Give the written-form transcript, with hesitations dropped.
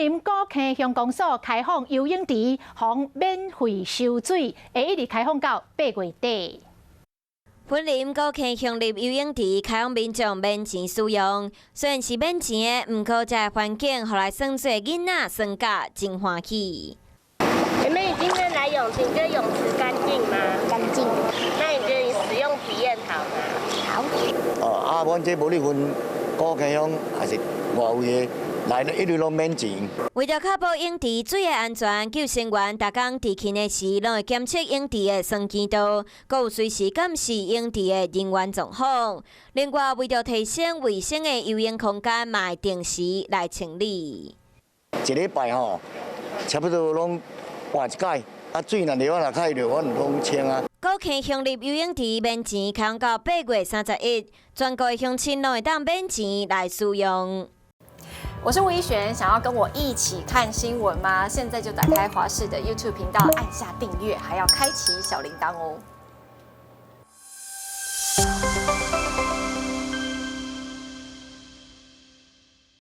林古坑鄉公所開放游泳池，予免費收水，會一直開放到8月底。雲林古坑鄉立游泳池開放民眾免錢使用，雖然是免錢的，毋過這个環境予來耍水囡仔耍甲真歡喜。妹妹，你今天來泳池，你覺得泳池乾淨嗎？乾淨。那你覺得你使用體驗好嗎？好。哦，啊，阮這無論分古坑鄉還是外圍的，來一律攏免錢。為著確保泳池水的安全，救生員逐工執勤的時，攏會檢測泳池的酸鹼度，閣有隨時監視泳池的人員狀況。另外，為著提升衛生的游泳空間，嘛會定時來清理。一禮拜吼，差不多攏換一擺，啊水若流啊若較熱，阮就攏清啊。古坑鄉立游泳池免錢開放到8月31，全國的鄉親攏會當免錢來使用。我是吳怡璇，想要跟我一起看新聞嗎？現在就打開華視的 YouTube 頻道，按下訂閱，還要開啟小鈴鐺哦。